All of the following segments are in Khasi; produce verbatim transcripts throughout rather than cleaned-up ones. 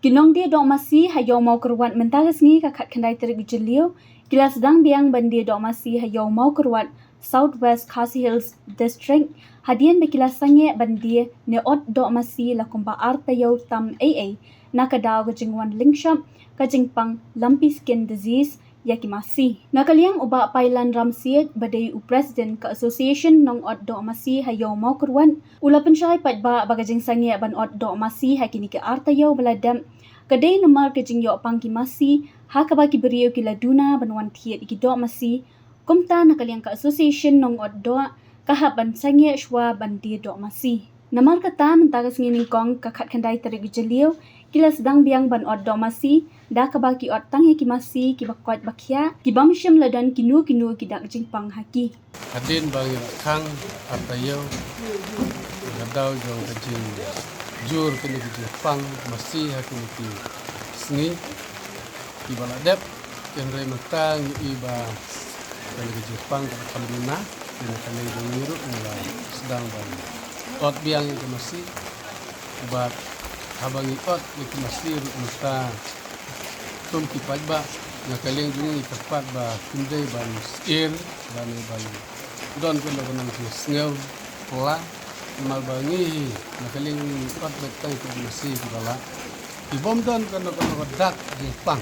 Ki nongdie doh masi ha Ïew Mawkyrwat mynta ka sngi ka khatkhyndai tarik u Jylliew ki la sdang biang ban die doh masi ha Ïew Mawkyrwat, South West Khasi Hills District, hadien ba ki la sangeh ban die ne ot doh masi la kumba ar taïew tam ei ei na ka daw ka jingwan lyngshop ka jingpang lumpy skin disease ïa ki masi. Na ka liang u Bah Pailan Ramsiej ba dei u President ka Association Nong Ot Doh Masi ha Ïew Mawkyrwat, u la pynshai paidbah ba ka jingsangeh ban ot doh masi ha kine ki ar taïew ba la dep ka dei namar ka jingïoh pang ki masi ha kaba ki briew ki la duna ban wan thied ïa ki doh masi. Kumta na ka liang ka Association Nong Ot Doh ka hap ban sangeh shuwa ban die doh masi. Namar kata mynta ka sngi nyngkong ka khatkhyndai tarik u Jylliew ki la sdang biang ban ot doh masi, da kaba ki ot tang ïa ki masi kiba koit ba khiah, ki bym shym la don kino kino ki dak jingpang ha ki. Hadien ba ngi la khang ar taïew, ka daw jong ka jingjur kine ki jingpang masi ha kine ki sngi kiba la dep, hynrei mynta ngi i ba kane ka jingpang ka kham duna, te na ka liang jong ngi ruh ngi la sdang ban ot biang ïa ki masi. Bad haba ngi ot ïa ki masi ruh mynta, kum ki paidbah, na ka liang jong ngi kyrpad ba kim dei ban syier lane ban don kano kano ka jingsngew pla, namar ba ngi na ka liang jong ngi ot beit tang ïa ki masi kiba lah, ki bym don kano kano ka dak jingpang,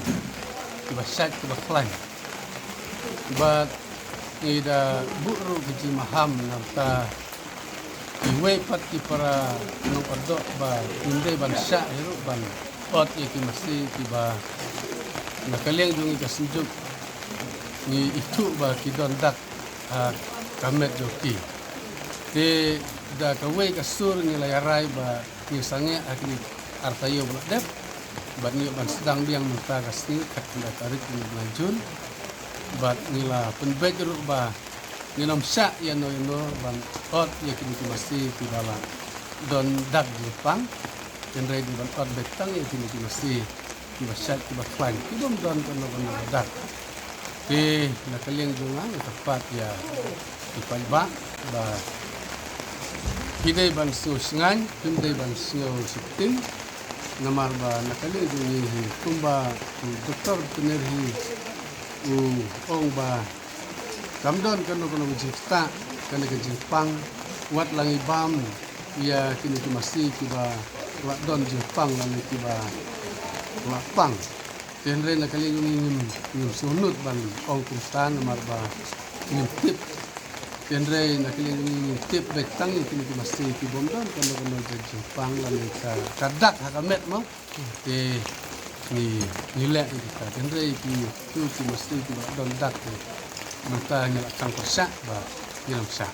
kiba shait kiba khlaiñ. Bad ngi da buh ruh ki jingmaham na ka bynta kiwei pat ki para nongotdoh ba kim dei ban shah hi ruh ban ot ïa ki masi kiba na ka liang jong ngi ka Synjuk ngi ithuh ba ki don dak ha ka met jong ki. Te da kawei ka sur ngi la ïarai ba ngi sangeh ha kine ar taïew ba la dep, bad ngi ban sdang biang mynta ka sngi khatkhyndai tarik u bnai Jun. Bad ngi la pynbeit ruh ba ngin ym shah ïano ïano ban ot ïa kine ki masi kiba la don dak jingpang, hynrei dei ban ot beit tang ïa kine ki masi kiba shait kiba khlaiñ, ki bym don kano kano ka dak. Te na ka liang jong nga nga kyrpad ïa ki paidbah ba ki dei ban sngewshngaiñ, kim dei ban sngewsheptieng. Namar ba na ka liang jong ngi hi, kumba u doktor vetenary hi u ong ba kam don kano kano ka jingktah, kane ka jingpang, wat la ngi bam ïa kine ki masi kiba la don jingpang lane kiba la pang. Te hynrei na ka liang jong ngi ngim, ngim sngewnud ban ong kumta namar ba ngim tip. Te hynrei na ka liang jong ngi ngim tip beit tang ïa kine ki masi ki bym don kano kano ka jingpang lane ka, ka dak ha ka met mo. Te ngi, ngi leh ïa kita. Te hynrei kito ki masi kiba don dak te mynta ngi la khang pyrshah ba ngin ym shah.